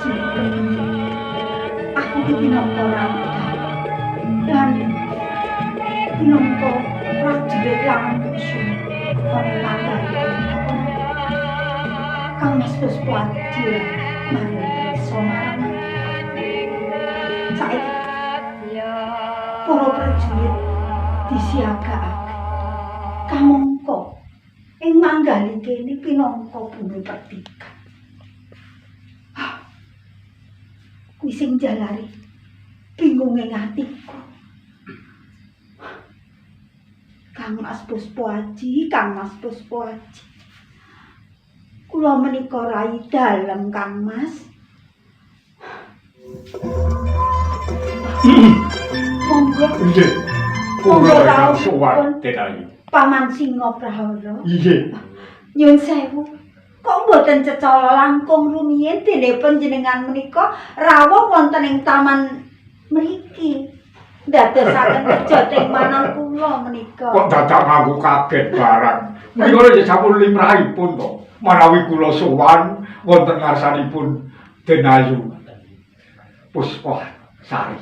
Aji kepiye? Aku ki pinangka raga. Lan pinangka prajurit langsung ana manggali. Kang Mas Puspa Aji maring priksa marang aku. Saiki para prajurit disiagakake. Kamangka ing manggali kene pinangka bumi pertikan. Kuwi sing njalari bingung ing atiku. Kang Mas Puspa Aji, Kang Mas Puspa Aji. Kula menika rai dalem Kang Mas. Monggo. Nggih. Monggo Kula ingkang rawuh sowan pun. Den Ayu. Paman Singa Prahara. Nggih. Nyun sewu. Kok mboten cecala langkung rumiyin dene panjenengan menika rawuh wonten ing taman mriki. Ndadosaken kejoting manah kula menika. Kok dadak ngaku kaget barang. Menika nggih sampun limrahipun to. Manawi kula sowan wonten ngarsanipun Den Ayu Puspa Sari.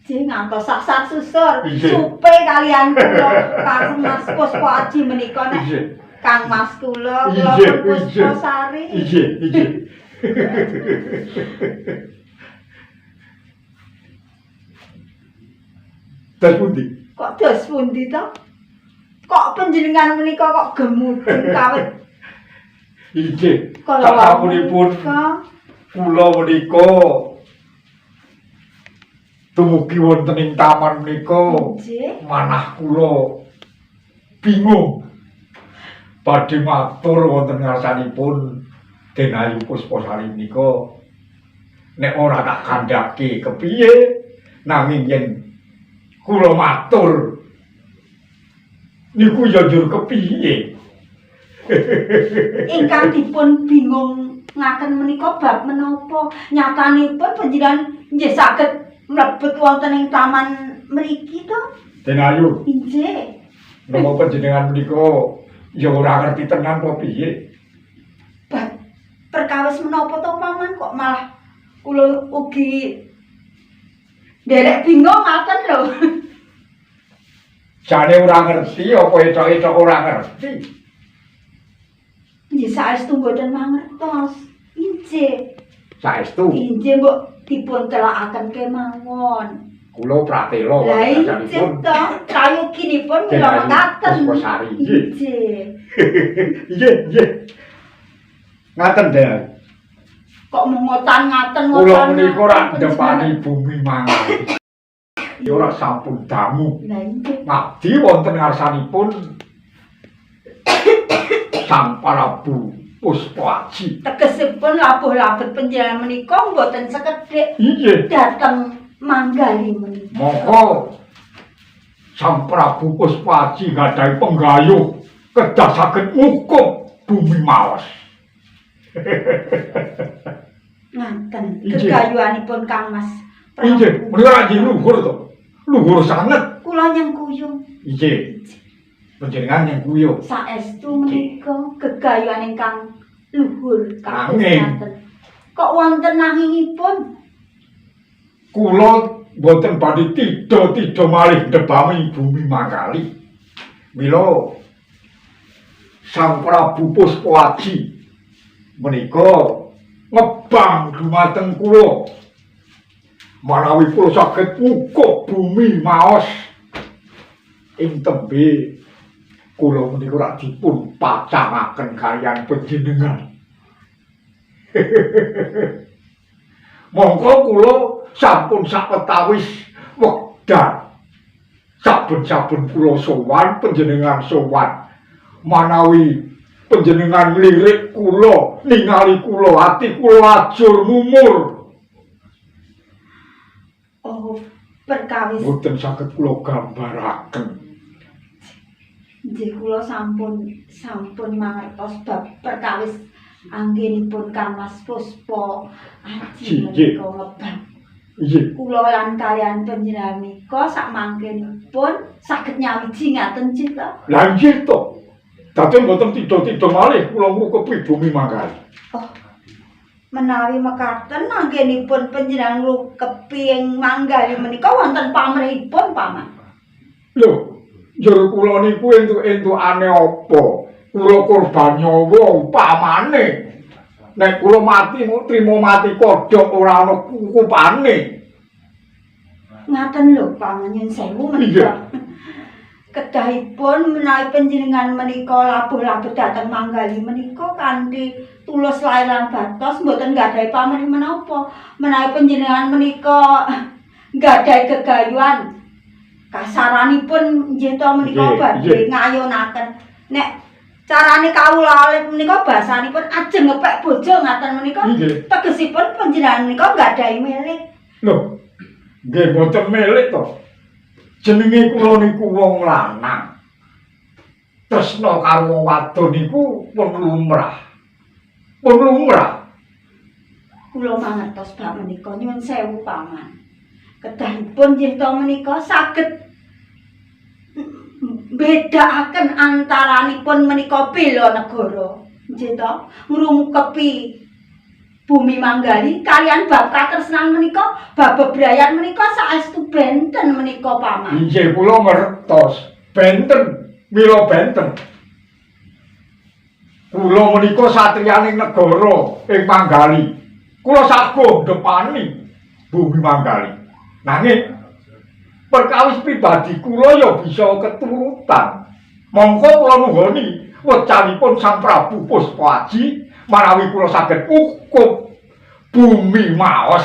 Nggih ngantos sasar susur Inggih. supe kalian kula Kang Mas Puspa Aji menika nek Inggih. Kang Mas kula kula Inggih, pun Puspa inggih. Sari. Inggih, inggih. Dos pundi? Kok dos pundi to? Kok panjenengan menika kok gemudeng kawit Inggih. kala wau Sasampunipun menika? kula menika dumugi wonten ing taman menika Nggih. manah kula bingung badhe matur wonten ngarsanipun Den Ayu Puspasari menika nek ora tak kandhake kepiye nanging yen kula matur niku ya njur kepiye. Ingkang dipun bingung ngaken menika bab menapa? Nyatanipun panjenengan nggih saged mlebet wonten ing taman mriki to? Den Ayu, Inggih. napa panjenengan menika ya ora ngerti tenan apa piye? Bab perkawis menapa to paman kok malah kula ugi nderek bingung ngaten lho. Jane ora ngerti apa etok-etok ora ngerti. Nggih saestu mboten mangertos. Inggih. Saestu Inggih mbok dipun telakaken kemawon. kula pratela Lah wonten inggih ngarsanipun to, prayoginipun Den mila Ayu mekaten. Puspasari. Nggih. Inggih. Nggih, nggih. Ngaten Den Ayu. Kok mengotan ngaten Kula ngotan. menika ora ndepani bumi mangan. Ya ora sampun dangu Lah inggih. ngabdi wonten ngarsanipun Sang Prabu Puspa Aji. Tegesipun labuh labet panjenengan menika mboten sekedhik Inggih. dhateng manggali menika. Mongko Sang Prabu Puspa Aji nggadahi penggayuh kedah saged ngukup bumi maos. Ngaten Inggih. gegayuhanipun Kang Mas Inggih, Prabu. menika ra nggih luhur to. Luhur sanget. Kula nyengkuyung. Inggih. Panjenengan nyengkuyung. Saestu menika gegayuhan ingkang luhur kados Nanging. ngaten. Kok wonten nangingipun? Kula mboten badhe tidha-tidha malih ndebami bumi mangkali. Mila Sang Prabu Puspa Aji menika ngebang dumateng kula. Manawi kula saged ngukup bumi maos ing tembe kula menika rak dipun pacangaken kaliyan panjenengan. Mongko kula sampun sawetawis wekdal. Saben-saben kula sowan panjenengan sowan. Manawi panjenengan lirik kula, ningali kula, ati kula ajur mumur. Oh, perkawis Mboten saged kula gambaraken. Nggih kula sampun sampun mangertos bab perkawis anggenipun Kang Mas Puspa Aji Nggih. menika ngebang. Nggih. Kula lan kalian panjenengan menika sakmangkenipun saged nyawiji ngaten nggih to? Lah nggih to. Dadi mboten tidha-tidha malih kula ngukupi bumi mangkali. Oh. Menawi mekaten anggenipun panjenengan nglukepi ing Manggali menika wonten pamrihipun, Paman. Lho, njur kula niku entuk-entukane apa? Kula korban nyawa upamane. Nek kula mati mung trimo mati kodhok ora ana kukupane. Ngaten lho, Paman, nyun sewu menika. Kedahipun menawi panjenengan menika labuh-labuh dhateng Manggali menika kanthi tulus lair lan batos mboten nggadahi pamrih menapa. Menawi panjenengan menika nggadahi gegayuhan kasaranipun nggih to menika badhe ngayonaken. Nek carane kawula alit menika bahasanipun ajeng ngepek bojo ngaten menika tegesipun panjenengan menika nggadahi milik. Lho, nggih mboten milik to. Jenenge kula niku wong lanang. Tresna karo wong wadon niku pun lumrah. Pun lumrah. Kula mangertos bab menika, nyuwun sewu, Paman. Kedahipun nggih to menika saged mbedakaken antaranipun menika bela negara. Nggih to, ngrungkepi bumi Manggali kalian bab katresnan menika, bab bebrayan menika saestu benten menika, Paman. Inggih kula ngertos. Benten, mila benten. Kula menika satriyaning negara ing Manggali. Kula saguh ndepani bumi Manggali. Nanging perkawis pribadi kula ya bisa keturutan. Mongko kula nuhoni wecanipun Sang Prabu Puspa Aji manawi kula saged ukup bumi maos.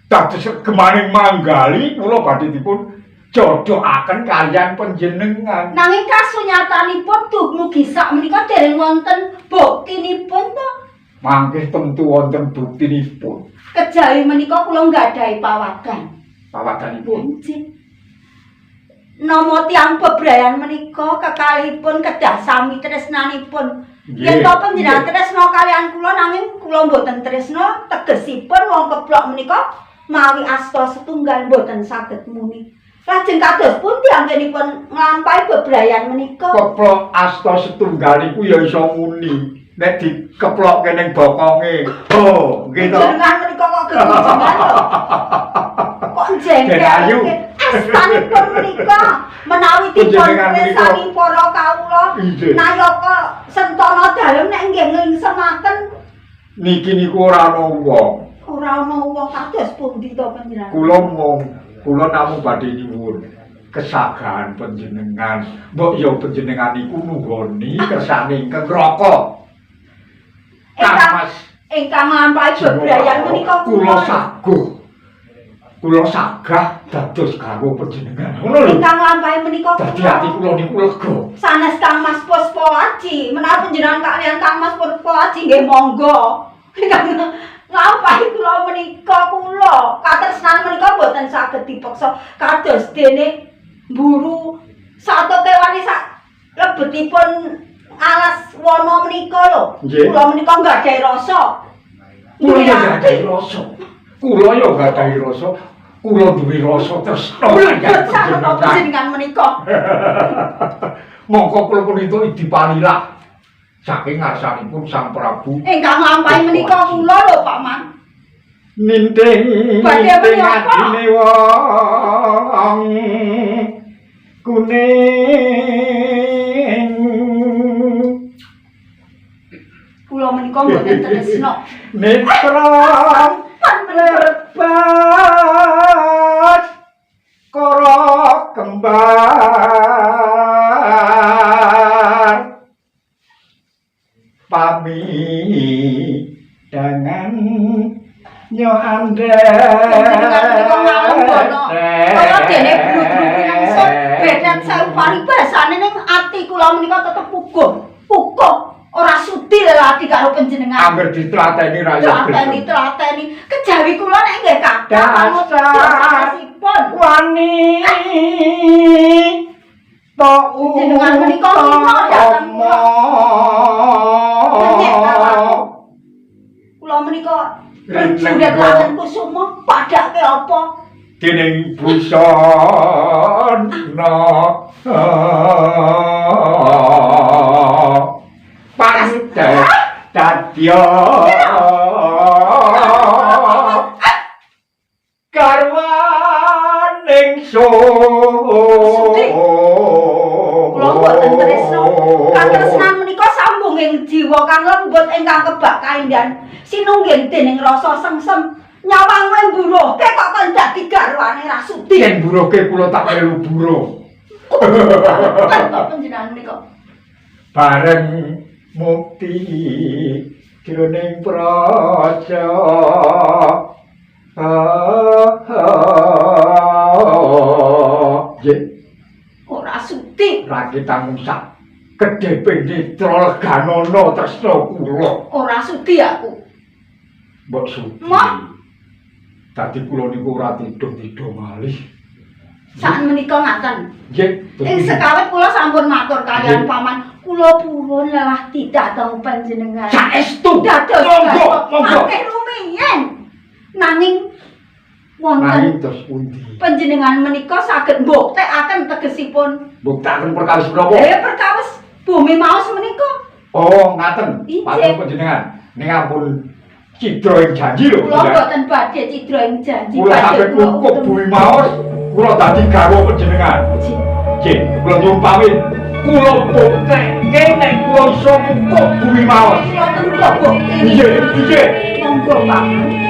Dados gemaning Manggali kula badhe dipun jodhokaken kaliyan panjenengan. Nanging kasunyatanipun dumugi sak menika dereng wonten buktinipun to. Mangke tentu wonten buktinipun. Kejawi menika kula nggadahi pawadan. Pawadanipun? Nggih. Nama tiyang bebrayan menika kekalihipun kedah sami tresnanipun. Yen to panjenengan tresna kaliyan kula nanging kula mboten tresna, tegesipun wong keplok menika mawi asta setunggal mboten saged muni. Lajeng kados pundi anggenipun nglampahi bebrayan menika? Keplok asta setunggal iku ya iso muni nek dikeplokke ning bokonge. Oh, nggih to. Jenengan menika kok gegujengan lho. Kok jengkel. Den Ayu. Astanipun menika menawi dipun Panjenengan menika. pirsani para kawula nayaka sentana dalem nek nggih nglingsemaken Niki niku ora ana wong. Ora ana wong kados pundi to panjenengan? Kula mung kula namung badhe nyuwun kesagahan panjenengan. Mbok ya panjenengan niku nuhoni kersane ingkang Raka. Kang Mas Ingkang nglampahi bebrayan menika kula saguh. Kula sagah dados garwa panjenengan. Ngono lho. Ingkang nglampahi menika Dadi ati kula niku lega. Sanes Kang Mas Puspa Aji, menawi panjenengan kaliyan Kang Mas Puspa Aji nggih monggo. Ingkang nglampahi kula menika kula katresnan menika mboten saged dipeksa kados dene mburu sato kewan sak lebetipun alas wana menika lho. Kula menika nggadahi rasa. Kula ya nggadahi rasa. Kula ya nggadahi rasa. Kula duwe rasa tresna kaliyan Panjenengan panjenengan. menika. Mongko kula punika dipalilah saking ngarsanipun Sang Prabu. Ingkang nglampahi menika kula lho, Pak Man. Ninting Badhe ninting menapa? atine wong kuning. Kula menika mboten tresna. Netra lepas kara kembar pami dangan nyo Panjenengan menika ngalembana. Kaya dene bludru pinangsa bedat sewu paribasane ning ati kula menika tetep puguh. Puguh ora sudi lelaki karo panjenengan. Angger ditlateni ra ya Tlateni tlateni kejawi kula nek nggih kathah Dasar. sanesipun. Wani to Jenengan menika ngino dhateng kula. Ngenyek karo aku. Kula menika prajurit Langen Kusuma padhake apa? Dening busana pantes dadya ingkang kebak kaindahan sinungging dening rasa sengsem. Nyawang kowe mburuhke kok kon dadi garwane ra sudi. Yen buruhke kula tak melu buruh. Kan panjenengan menika. Bareng mukti jroning praja. Nggih, Ora sudi. Raketang sak kedheping netra leganana tresna kula. Ora sudi aku. Mbok sudi. Moh. Dadi kula niku ora tidung-tidung malih. Sak menika ngaten. Nggih. Ing sekawit kula sampun matur kaliyan paman, kula purun lelah dhateng panjenengan. Saestu. Dados Monggo, monggo. Mangke rumiyin. Nanging wonten Nanging terus pundi? Panjenengan menika saged mbuktekaken tegesipun. Mbuktaken perkawis menapa? Perkawis bumi maos menika. Oh, ngaten. Injih. Matur panjenengan. Ning ampun cidra ing janji lho. Kula mboten badhe cidra ing janji. Kula badhe sampe kula kukup utem. bumi maos, kula dadi garwa panjenengan. Nggih, kula nyuwun pamit. Kula buktekke nek kula iso ngukup bumi maos. Kula tenggo bukti. Nggih, nggih. Monggo, Paman.